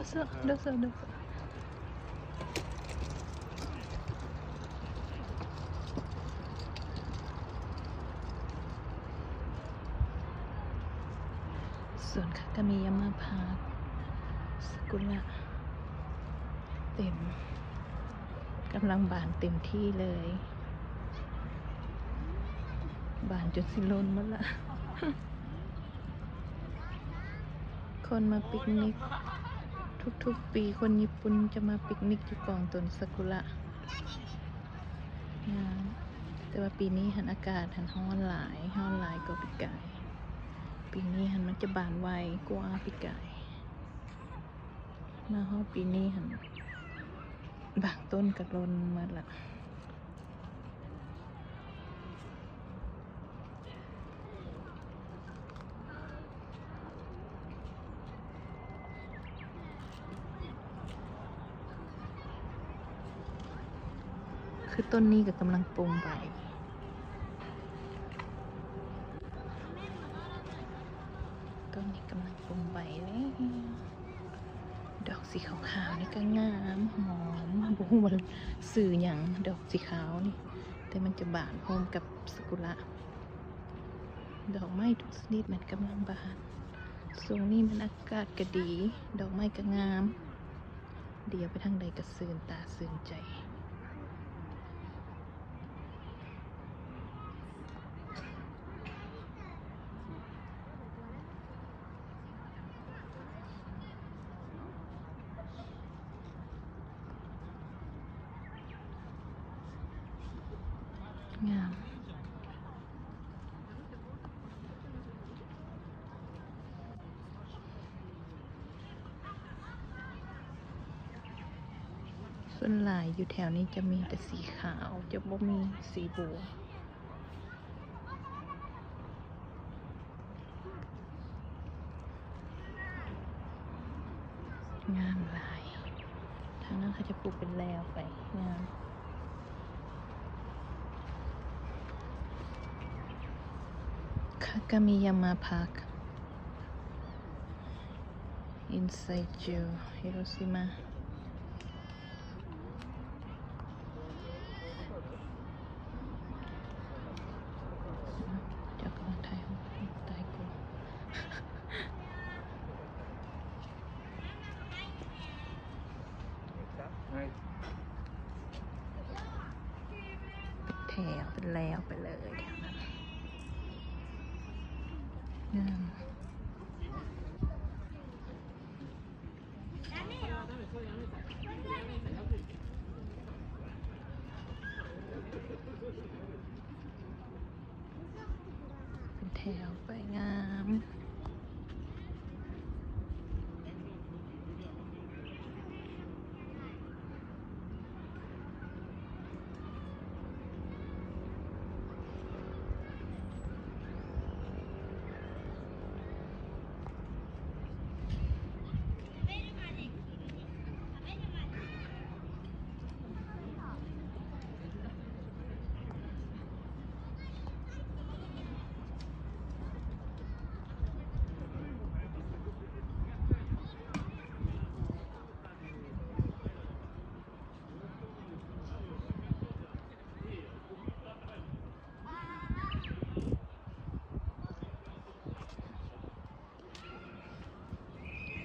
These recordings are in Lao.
โดโซ โดโซ ສວນຄາກາມິຍາມະພາກ ຊາກຸຣະເຕັມ ກຳລັງບານເຕັມທີ່ເລີຍ ບານຈົນຊິຫຼົ່ນໝົດລະ. ຄົນມາປິກນິກ ທຸກໆປີຄົນຍີ່ປຸ່ນຈະມາປິກນິກຢູ່ກອງຕົ້ນຊາກຸຣະ ງາມ. ແຕ່ວ່າປີນີ້ຫັ້ນອາກາດຫັ້ນຮ້ອນຫຼາຍ ຮ້ອນຫຼາຍກວ່າປີກາຍ. ປີນີ້ຫັ້ນມັນຈະບານໄວກວ່າປີກາຍ. ມາຮອດປີນີ້ຫັ້ນບາງຕົ້ນກໍຫຼົ່ນໝົດລະ. ຄືຕົ້ນນີ້ກໍກຳລັງປົງໃບ ຕົ້ນນີ້ກຳລັງປົງໃບແລ້ວ. ດອກສີຂາວໆນີ້ກໍງາມ ຫອມ ບໍ່ຮູ້ວ່າຊື່ຫຍັງ ດອກສີຂາວນີ້ ແຕ່ມັນຈະບານພ້ອມກັບຊາກຸຣະ. ດອກໄມ້ທຸກຊະນິດມັນກຳລັງບານ. ຊ່ວງນີ້ມັນອາກາດກໍດີ ດອກໄມ້ກໍງາມ ດຽວໄປທາງໃດກໍຊື່ນຕາຊື່ນໃຈ. ງາມ. ສ່ວນຫຼາຍຢູ່ແຖວນີ້ຈະມີແຕ່ສີຂາວ ຈະບໍ່ມີສີບົວ. ງາມຫຼາຍ. ທາງນັ້ນເຂົາຈະປູກເປັນແລວໄປ ງາມ. ຄາກາມິຍາມະພາກ Insaijo Hiroshima. ເຈົ້າກຳລັງຖ່າຍຮູບ ຕາຍກູ. ແຖວເປັນແລວໄປເລີຍ ງາມ. ເປັນແຖວໄປ ງາມ.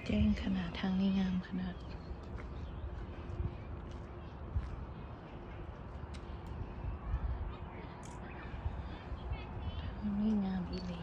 ແຈ້ງຂະໜາດ ທາງນີ້ງາມຂະໜາດ ທາງນີ້ງາມອີ່ຫຼີ.